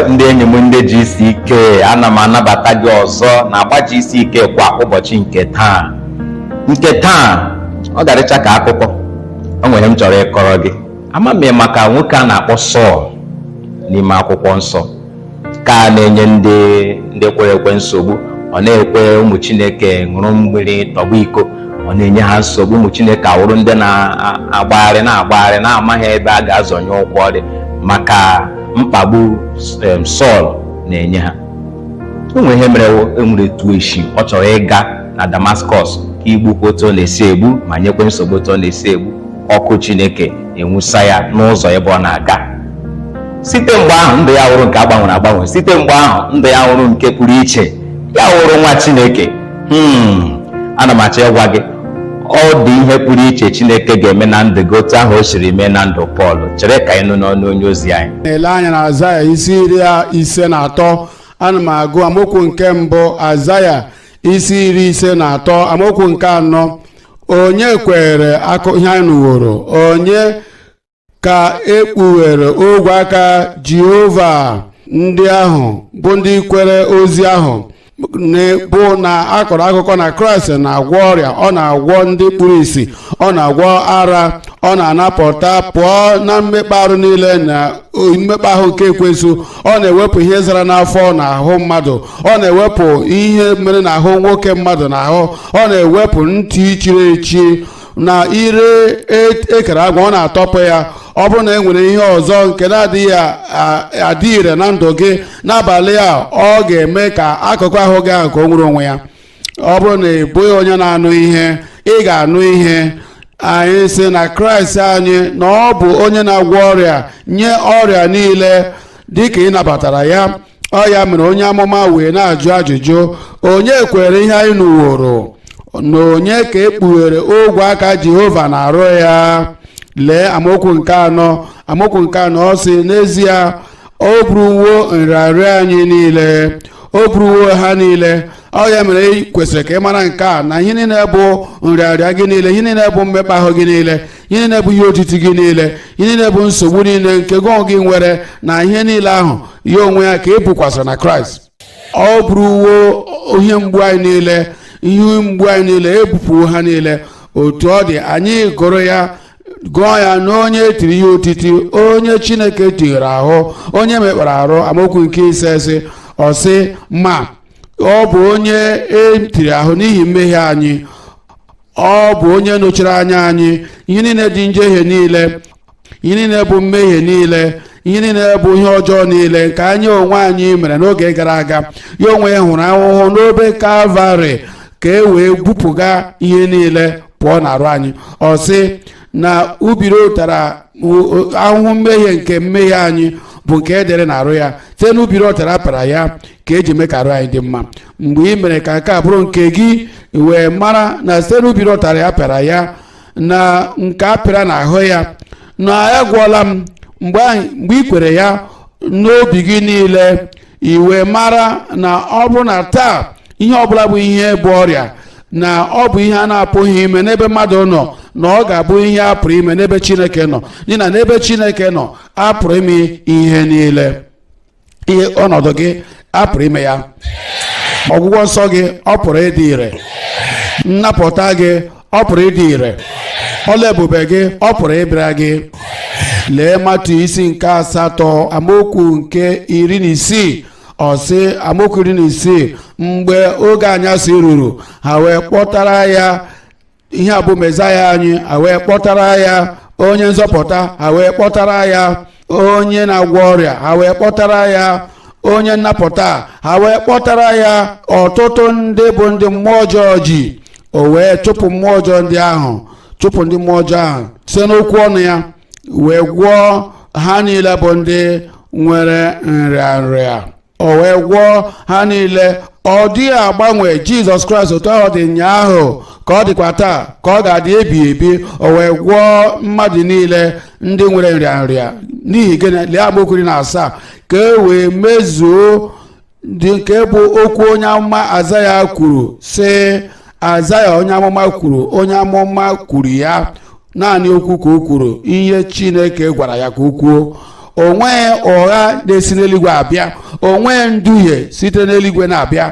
Ndị enyi m ndị GCK, ana m anabata gị ọzọ na agba GCK kwa ụbọchị nke taa. Nke taa ọ garịcha ka akụkọ o nwere m chọrọ ịkọrọ gị. Ama m maka nwoke a na-akpọ Sọl n'ime akwụkwọ nsọ, ka na-enye ndị kwere ekwe nsogbu. Ọ na-ekwe ụmụ Chineke ṅụrụ mmiri tọgbọ iko, ọ na-enye ha nsogbu. Ụmụ Chineke awụrụ ndị na-agbagharị na-agbagharị, na-amaghị ebe a ga-azọnye ụkwụ ọrị maka mkpagbu Sọl na-enye ha. O nwere ihe mere enwere etu esi ọ chọrọ ịga na Damascus ka igbukwa otu ọ na-esi egbu ma nyekwe nsogbu otu ọ na-esi egbu. Ọkụ Chineke enwusa ya n'ụzọ ebe ọ na-aga. Site mgbe ahụ, ndụ ya wụrụ nke agbanwere agbanwe. Site mgbe ahụ, ndụ ya wụrụ nke pụrụ iche, ya wụrụ nwa Chineke. Ana m achọ ịgwa gị, ọ dị ihe pụrụ iche Chineke ga-eme na ndụ gị, otu ahụ o siri mee na ndụ Pọl. Chere ka anyị nụ n'ọnụ onye ozi anyị. Na-ele anya na Azaya isi 53. Ana m agụ amaokwu nke 1. Azaya isi 53, amaokwu nke 4: "Onye kwere akụ ihe anyị nụworo? Onye ka ekpughere ogwe aka Jehova?" Ndị ahụ bụ ndị kwere ozi ahụ bụ na akọrọ akụkọ na Kraịst na-agwọ ọrịa, ọ na-agwọ ndị kpuru ìsì, ọ na-agwọ ara, ọ na-anapụta pụọ na mmekpa ahụ niile na mmekpa ahụ nke ekwensu, ọ na-ewepụ ihe zara n'afọ na ahụ mmadụ, ọ na-ewepụ ihe mere n'ahụ nwoke mmadụ n'ahụ, ọ na-ewepụ ntị chiri echi na ire ekere agwa, ọ na-atọpụ ya. Ọ bụrụ na e nwere ihe ọzọ nke na-adịghị adị ire na ndụ gị n'abalị a, ọ ga-eme ka akụkụ ahụ gị ahụ ka o nwere onwe ya. Ọ bụrụ na ị bụghị onye na-anụ ihe, ị ga-anụ ihe. Anyị sị na Kraịst anyị, na ọ bụ onye na-agwọ ọrịa nye ọrịa niile dịka ị nabatara ya. Ọ ya mere onye amụma wee na-ajụ ajụjụ: "Onye kwere ihe anyị nụworo? Na onye ka ekpughere ogwe aka Jehova na-arụ ya?" Lee amaokwu nke 4. Amaokwu nke 4, ọ sị: "N'ezie, o buruwo nrịanrịa anyị niile, o buruwo ha niile." Ọ ya mere ị kwesịrị ka ị mara nke a, na ihe niile bụ nrịanrịa gị niile, ihe niile bụ mmekpa ahụ gị niile, ihe niile bụ ihe otiti gị niile, ihe niile bụ nsogbu niile nke gị onwe gị nwere, na ihe niile ahụ, ya onwe ya ka e bukwasịrị na Kraịst. Ọ bụrụwo ihe mgbu anyị niile, ihe mgbu anyị niile ebupụwo ha niile. Otu ọ dị, anyị gụrụ ya, gụọ ya n'onye etiri ihe otiti, onye Chineke tinyere ahụ, onye mekpara arụ. Amaokwu nke 5 sị, ọ sị, "Ma ọ bụ onye etiri ahụ n'ihi mmehie anyị, ọ bụ onye nọchiri anya anyị." Ihe niile dị njehie niile, ihe niile bụ mmehie niile, ihe niile bụ ihe ọjọọ niile nke anyị onwe anyị mere n'oge gara aga, ya onwe ya hụrụ ahụhụ n'obe Kalvarị ka e wee bupụga ihe niile pụọ n'arụ anyị. Ọ sị na ubiri ụtara ahụhụ mmehie nke mmehie anyị bụ nke edere n'arụ ya, site n'ubiri ụtara pịara ya ka eji mee ka arụ anyị dị mma. Mgbe ị mere ka nke a bụrụ nke gị, wee mara na site n'ubiri ụtara ya pịara ya na nke a pịara n'ahụ ya na ya gwọọla m, mgbe ahụ, mgbe ị kwere ya n'obi gị niile, i wee mara na ọ bụrụ na taa, ihe ọbụla bụ ihe bụ ọrịa, na ọ bụ ihe a na-apụghị ime n'ebe mmadụ nọ, na ọ ga-abụ ihe a pụrụ ime n'ebe Chineke nọ, n'ihi na n'ebe Chineke nọ, a pụrụ ime ihe niile. Ihe ọnọdụ gị, a pụrụ ime ya. Ọgwụgwọ nsọ gị, ọ pụrụ ịdị ire. Nnapụta gị, ọ pụrụ ịdị ire. Ọla ebube gị, ọ pụrụ ịbịara gị. Lee Matu isi nke 8, amaokwu nke 16. Ọ sị, amaokwu 16: "Mgbe oge anyasị ruru, ha wee kpọtara ya." Ihe a bụ Mezaya anyị. Ha wee kpọtara ya onye nzọpụta, ha wee kpọtara ya onye na-agwọ ọrịa, ha wee kpọtara ya onye nnapụta, ha wee kpọtara ya ọtụtụ ndị bụ ndị mmụọ ọjọọ ji. O wee chụpụ mmụọ ọjọọ ndị ahụ, chụpụ ndị mmụọ ọjọọ ahụ site n'okwu ọnụ ya, wee gwọọ ha niile bụ ndị nwere nrịanrịa. O wee gwọọ ha niile. Ọ dịghị agbanwe. Jizọs Kraịst, otu ahụ dị ụnyaahụ ka ọ dịkwa taa, ka ọ ga-adị ebi ebi. O wee gwọọ mmadụ niile ndị nwere nrịanrịa. N'ihi gịnị? Lee amaokwu 17: "Ka e wee mezuo dị nke bụ okwu onye amụma Azaya kwuru," sị Azaya onye amụma kwuru. Onye amụma kwuru ya, naanị okwu ka o kwuru, ihe Chineke gwara ya ka o kwuo. Onweghị ụgha na-esi n'eluigwe abịa, onweghị nduhie site n'eluigwe na-abịa,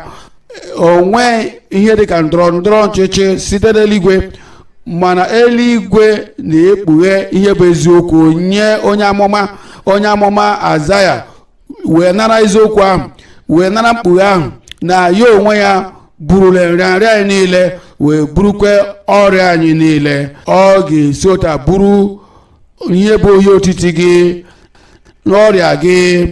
onwe ihe dịka ndọrọ ndọrọ ọchịchị site n'eluigwe. Mana eluigwe na-ekpughe ihe bụ eziokwu nye onye amụma. Onye amụma Azaya wee nara eziokwu ahụ, wee nara mkpughe ahụ na ya onwe ya burula nrịanrịa anyị niile, wee burukwe ọrịa anyị niile. Ọ ga-esi otu a buru ihe bụ ihe otiti gị n'ọrịa gị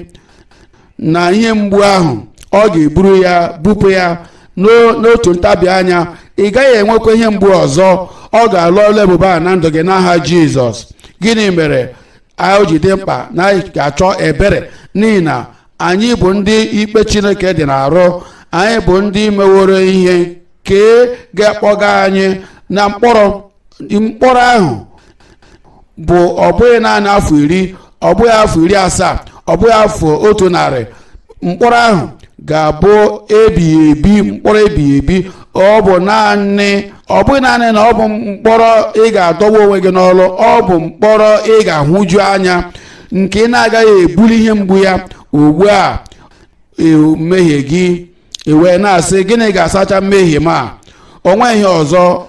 na ihe mgbu ahụ. Ọ ga-eburu ya, bupụ ya n'otu ntabi anya. Ị gaghị enwekwa ihe mgbu ọzọ. Ọ ga-alụ ọlụ ebube a na ndụ gị n'aha Jizọs. Gịnị mere anyị ji dị mkpa na anyị ga-achọ ebere? N'ihi na anyị bụ ndị ikpe Chineke dị n'arụ. Anyị bụ ndị meworo ihe ke ga-akpọga anyị na mkpọrọ. Mkpọrọ ahụ bụ ọ bụghị naanị afọ 10, ọ bụghị afọ 70, ọ bụghị afọ 100. Mkpọrọ ahụ ga-abụ ebighị ebi, mkpọrọ ebighị ebi. Ọ bụ naanị, ọ bụghị naanị na ọ bụ mkpọrọ ị ga-adọgbu onwe gị n'ọlụ, ọ bụ mkpọrọ ị ga-ahụju anya nke ị na-agaghị ebuli ihe mgbu ya. Ugbu a mmehie gị, i wee na-asị, "Gịnị ga-asacha mmehie m a?" O nweghị ọzọ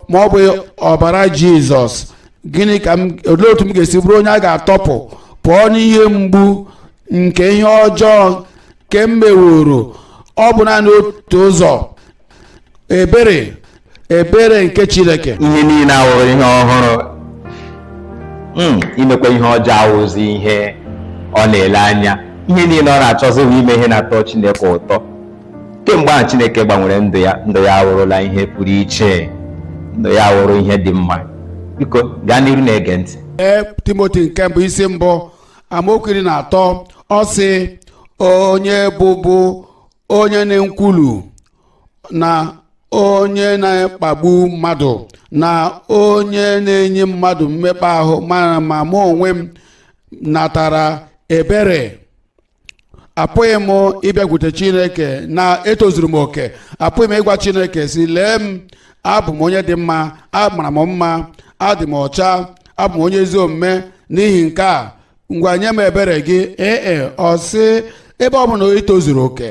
ma ọ bụ ọbara Jizọs. Gịnị ka m, olee otu m ga-esi bụrụ onye a ga-atọpụ pụọ n'ihe mgbu nke ihe ọjọọ nke m meworo? Ọ bụ naanị otu ụzọ: ebere, ebere nke Chineke. Ihe niile awụrụ ihe ọhụrụ. Imekwa ihe ọjọọ awụzi ihe ọ na-ele anya. Ihe niile ọ na-achọzi bụ ime ihe na-atọ Chineke ụtọ. Kemgbe ahụ Chineke gbanwere ndụ ya, ndụ ya awụrụla ihe pụrụ iche, ndụ ya awụrụ ihe dị mma. Biko gaa n'iru na-ege ntị. Ee, Timoti nke mbụ, isi mbụ, amaokwu 13, ọ sị, "Onye bụbu onye na-nkwulu na onye na-akpagbu mmadụ na onye na-enye mmadụ mmekpa ahụ, ma mụ onwe m natara ebere." Apụghị m ịbịakwute Chineke na etozuru m oke. Apụghị m ịgwa Chineke si, "Lee m, abụ m onye dị mma, amara m mma, adị m ọcha, abụ m onye ezi omume, n'ihi nke a ngwa nye m ebere gị." Ee, ọ sị, ebe ọ bụ na ị tozuru oke,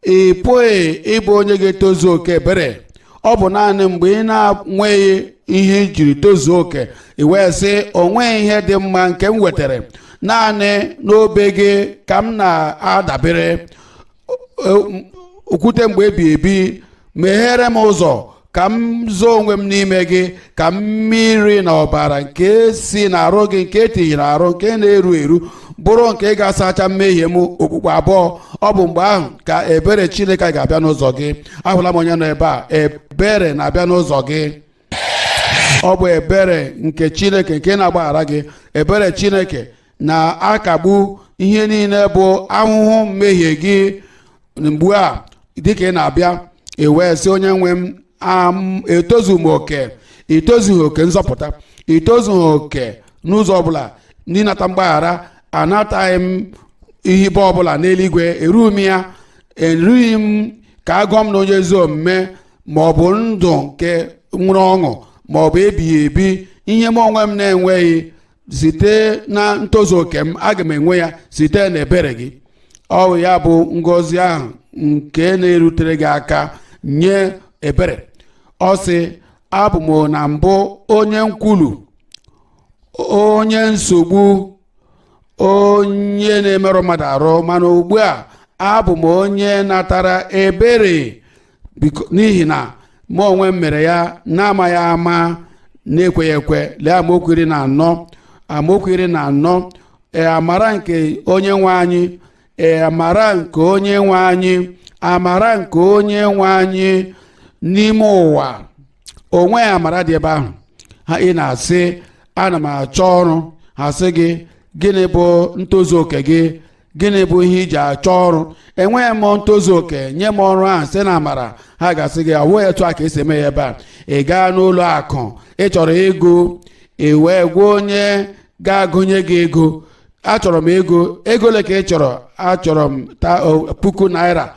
ị pụghị ịbụ onye ga-etozu oke ebere. Ọ bụ naanị mgbe ị na-enweghị ihe ijiri tozuo oke, ị wee sị, "O nweghị ihe dị mma nke m wetara, naanị n'obe gị ka m na-adabere. Okwute mgbe ebi ebi, meghere m ụzọ ka m zoo onwe m n'ime gị, ka mmiri na ọbara nke si n'arụ gị, nke etinyere arụ, nke na-eru eru, bụrụ nke ga-asacha mmehie m okpukpu abụọ." Ọ bụ mgbe ahụ ka ebere Chineke ga-abịa n'ụzọ gị. Ahụla m onye nọ ebe a, ebere na-abịa n'ụzọ gị. Ọ bụ ebere nke Chineke nke na-agbaghara gị. Ebere Chineke na-akagbu ihe niile bụ ahụhụ mmehie gị. Mgbe a dịka ị na-abịa, ị wee sị, "Onye nwe m, etozu m oke." Itozughị oke nzọpụta, itozughị oke n'ụzọ ọbụla n'ịnata mgbaghara. Anataghị m ihibe ọbụla n'eluigwe, erughị m ya, erughị m ka agụọ m na onye ezi omume, ma ọ bụ ndụ nke nwere ọṅụ, ma ọ bụ ebighị ebi. Ihe m onwe m na-enweghị site na ntozu oke m, aga m enwe ya site na ebere gị. Ọ bụ ya bụ ngọzi ahụ nke na-erutere gị aka nye ebere. Ọ sị, "Abụ m na mbụ onye nkwulu, onye nsogbu, onye na-emerụ mmadụ arụ, mana ugbu a abụ m onye natara ebere, n'ihi na mụ onwe m mere ya na-amaghị ama, na-ekweghị ekwe." Lee amaokwu 14, amaokwu 14. Ee, amara nke onye nwe anyị, ee, amara nke onye nwe anyị, amara nke onye nwe anyị n'ime ụwa onwe ya. Amara dị ebe ahụ. Ha ị na-asị, "Ana m achọ ọrụ." Ha sị gị, "Gịnị bụ ntozu oke gị? Gịnị bụ ihe iji achọ ọrụ?" "Enweghị m ntozu oke, nye m ọrụ ahụ site na amara." Ha ga-asị gị, "Ọ bụghị etu a ka esi eme ya ebe a." Ị gaa n'ụlọ akụ, ị chọrọ ego, ị wee gwa onye ga-agụnye gị ego, "Achọrọ m ego." "Ego ole ka ị chọrọ?" "Achọrọ m ta ₦1000."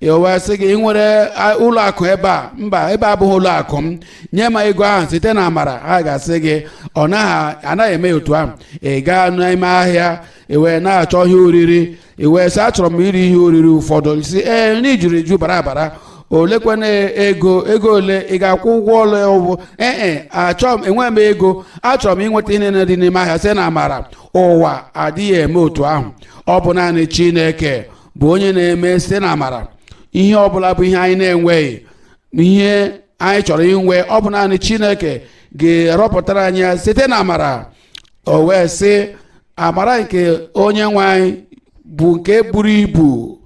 O wee sị gị, ị nwere ụlọ akụ ebe a? Mba, ebe abụghị ụlọ akụ m. Nye m ego ahụ site na amara. Ha ga-asị gị ọ naghị anaghị eme otu ahụ. Ị gaa n'ime ahịa, ị wee na-achọ ihe oriri, ị wee sị, "Achọrọ m iri ihe oriri ụfọdụ." Sị, "Ee, nri juru eju bara bara. Olekwana ego? Ego ole ị ga-akwụ ụgwọ ụlọ ụgwọ?" Ee, achọrọ m, enweghị m ego, achọrọ m inweta ihe niile dị n'ime ahịa site na amara. Ụwa adịghị eme otu ahụ. Ọ bụ naanị Chineke bụ onye na-eme site na amara. Ihe ọbụla bụ ihe anyị na-enweghị, ihe anyị chọrọ inwe, ọ bụ naanị Chineke ga-erọpụtara anyị ya site na amara. O wee sị, amara nke onye nwe anyị bụ nke buru ibu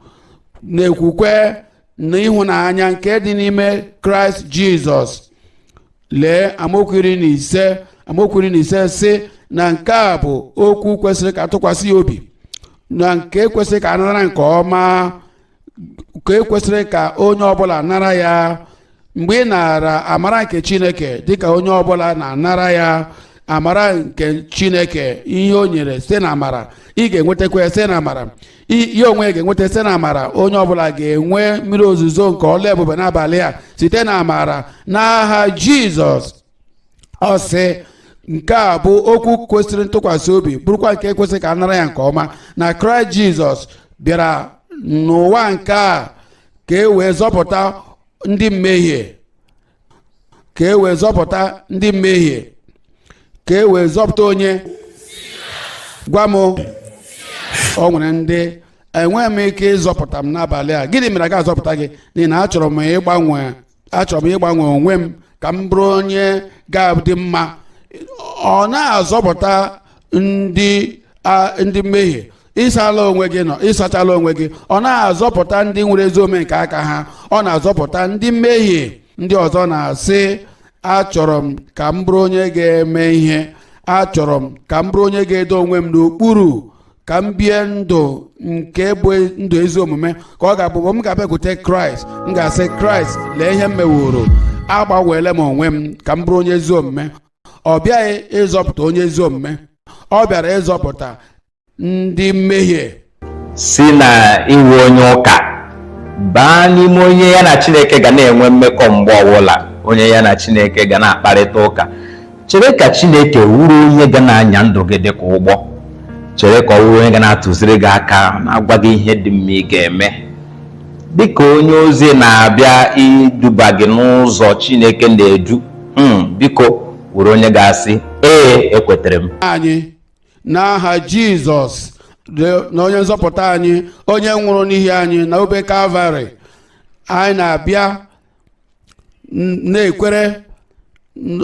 na-ekwukwe na ịhụnanya nke dị n'ime Kraịst Jizọs. Lee amaokwu 15. Amaokwu 15 sị na nke a bụ okwu kwesịrị ka atụkwasị ya obi, na nke kwesịrị ka a nara nke ọma, ka ekwesịrị ka onye ọbụla nara ya. Mgbe ị nara amara nke Chineke dịka onye ọbụla na-anara ya, amara nke Chineke, ihe o nyere site na amara, ị ga-enwetakwa ya site na amara. Ya onwe ya ga-enweta site na amara. Onye ọbụla ga-enwe mmiri ozuzo nke ọla ebube n'abalị a site na amara, n'aha Jizọs. Ọ sị, nke a bụ okwu kwesịrị ntụkwasị obi, bụrụkwa nke kwesịrị ka a nara ya nke ọma, na Kraịst Jizọs bịara n'ụwa nke a ka e wee zọpụta ndị mmehie, ka e wee zọpụta ndị mmehie, ka e wee zọpụta onye. Gwa m, o nwere ndị enweghị m ike ịzọpụta m n'abalị a. Gịnị mere a ga-azọpụta gị? N'ihi na achọrọ m ịgbanwe, achọrọ m ịgbanwe onwe m ka m bụrụ onye ga-adị mma. Ọ na-azọpụta ndị mmehie. Ịsala onwe gị nọ, ịsachala onwe gị. Ọ na-azọpụta ndị nwere ezi omume nke aka ha. Ọ na-azọpụta ndị mmehie. Ndị ọzọ na-asị, "Achọrọ m ka m bụrụ onye ga-eme ihe. Achọrọ m ka m bụrụ onye ga-edo onwe m n'okpuru, ka m bie ndụ nke bụ ndụ ezi omume, ka ọ ga-abụ mgbe m ga-abịakwute Kraịst, m ga-asị Kraịst, lee ihe m meworo, agbanweela m onwe m ka m bụrụ onye ezi omume." Ọ bịaghị ịzọpụta onye ezi omume, ọ bịara ịzọpụta ndị mmehie. Si na iwu onye ụka baa n'ime onye ya na Chineke ga na-enwe mmekọ mgbe ọbụla, onye ya na Chineke ga na-akparịta ụka. Chere ka Chineke wuru onye ga na-anya ndụ gị dịka ụgbọ. Chere ka ọ wuru onye ga na-atụziri gị aka, na-agwa gị ihe dị mma ị ga-eme, dịka onye ozi na-abịa iduba gị n'ụzọ Chineke na-edu. Biko were onye ga-asị, "Ee, ekwetere m." Anyị n'aha Jizọs na onye nzọpụta anyị, onye nwụrụ n'ihi anyị na obe Kalvarị, anyị na-abịa na-ekwere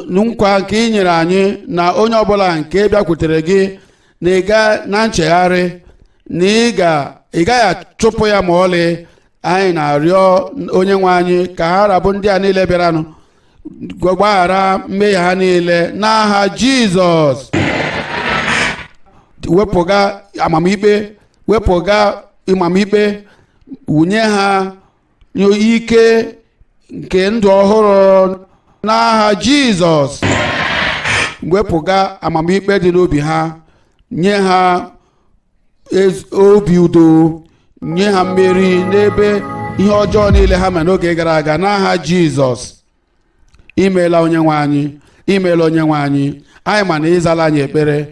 nkwa nke ị nyere anyị, na onye ọbụla nke bịakwutere gị na ị ga na nchegharị, na ị gaghị achụpụ ya ma ọlị. Anyị na-arịọ onye nwe anyị ka ha rabụ ndị a niile bịaranụ, gbaghara mmehie ha niile n'aha Jizọs. Wepụga amamikpe, wepụga amamikpe, wunye ha ike nke ndụ ọhụrụ n'aha Jizọs. Wepụga amamikpe dị n'obi ha, nye ha obi udo, nye ha mmeri n'ebe ihe ọjọọ niile ha mere n'oge gara aga, n'aha Jizọs. Imeela, onye nwe anyị. Imeela, onye nwe anyị. Anyị ma na ịzala anyị ekpere.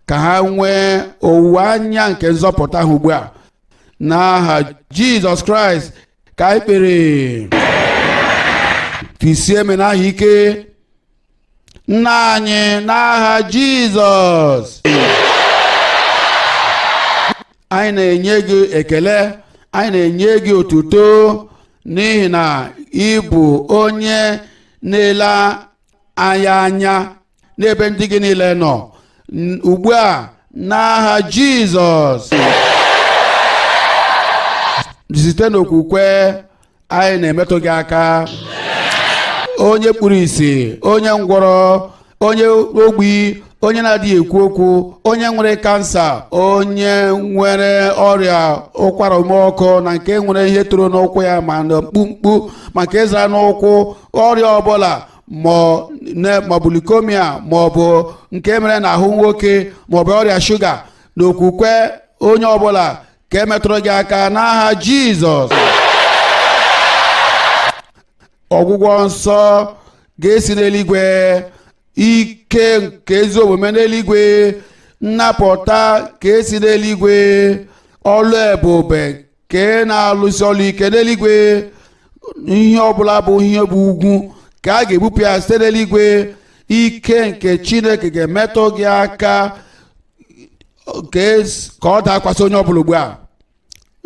Ka ha nwee owuwe anya nke nzọpụta ha ugbu a, n'aha Jizọs Kraịst ka anyị kpere. Tisie eme n'aha ike nna anyị, n'aha Jizọs. Anyị na-enye gị ekele, anyị na-enye gị otuto, n'ihi na ị bụ onye na-ele anya anya n'ebe ndị gị niile nọ. Ugbu a, n'aha Jizọs, site n'okwukwe anyị na-emetụ gị aka. Onye kpuru ìsì, onye ngwọrọ, onye ogbi, onye na-adịghị ekwu okwu, onye nwere kansa, onye nwere ọrịa ụkwara ume ọkụ, na nke nwere ihe toro n'ụkwụ ya, ma na mkpumkpu, ma nke zara n'ụkwụ, ọrịa ọbụla, ma ọ bụ leukemia, ma ọ bụ nke mere n'ahụ nwoke, ma ọ bụ ọrịa shuga, na okwukwe onye ọbụla ka emetụrụ gị aka n'aha Jizọs. Ọgwụgwọ nsọ ga-esi n'eluigwe, ike nke ezi omume n'eluigwe, nnapụta ka esi n'eluigwe, ọlụ ebube nke na-alụsi ọlụ ike n'eluigwe. Ihe ọbụla bụ ihe bụ ugwu ka a ga-ebupụ ya site n'eluigwe. Ike nke Chineke ga-emetụ gị aka ka ọ dakwasị onye ọbụla ugbu a,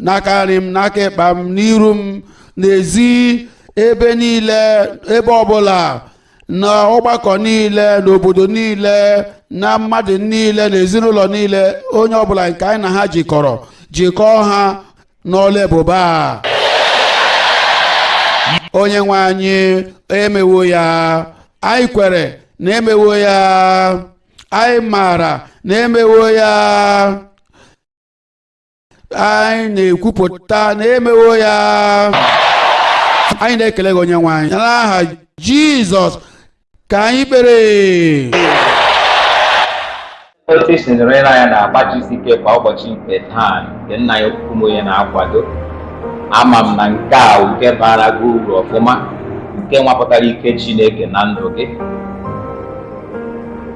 n'aka nri m, n'aka ịkpa m, n'iru m, n'ezi, ebe niile, ebe ọbụla, na ọgbakọ niile, n'obodo niile, na mmadụ niile, na ezinụlọ niile, onye ọbụla nke anyị na ha jikọrọ, jikọọ ha n'ọlụ ebube a. Onye nwe anyị, emewo ya. Anyị kwere na emewo ya. Anyị maara na emewo ya. Anyị na-ekwupụta na emewo ya. Anyị na-ekele gị, onye nwe anyị. N'aha Jizọs ka anyị kpere. Otu esi nọrọ anya na-agba GCK kwa ụbọchị nke taa, nke nna ya Okwumoye na-akwado, ama m na nke a nke bara gị uru ọfụma, nke nwapụtara ike Chineke na ndụ gị.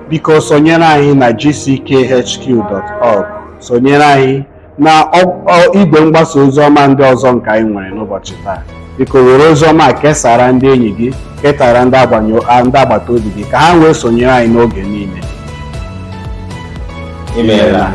Biko sonyere anyị na gckhq.org, sonyere anyị na igwe mgbasa oziọma ndị ọzọ nke anyị nwere n'ụbọchị taa. Biko were oziọma a kesara ndị enyi gị, ketara ndị agbata obi gị ka ha wee sonyere anyị n'oge niile. Imeela.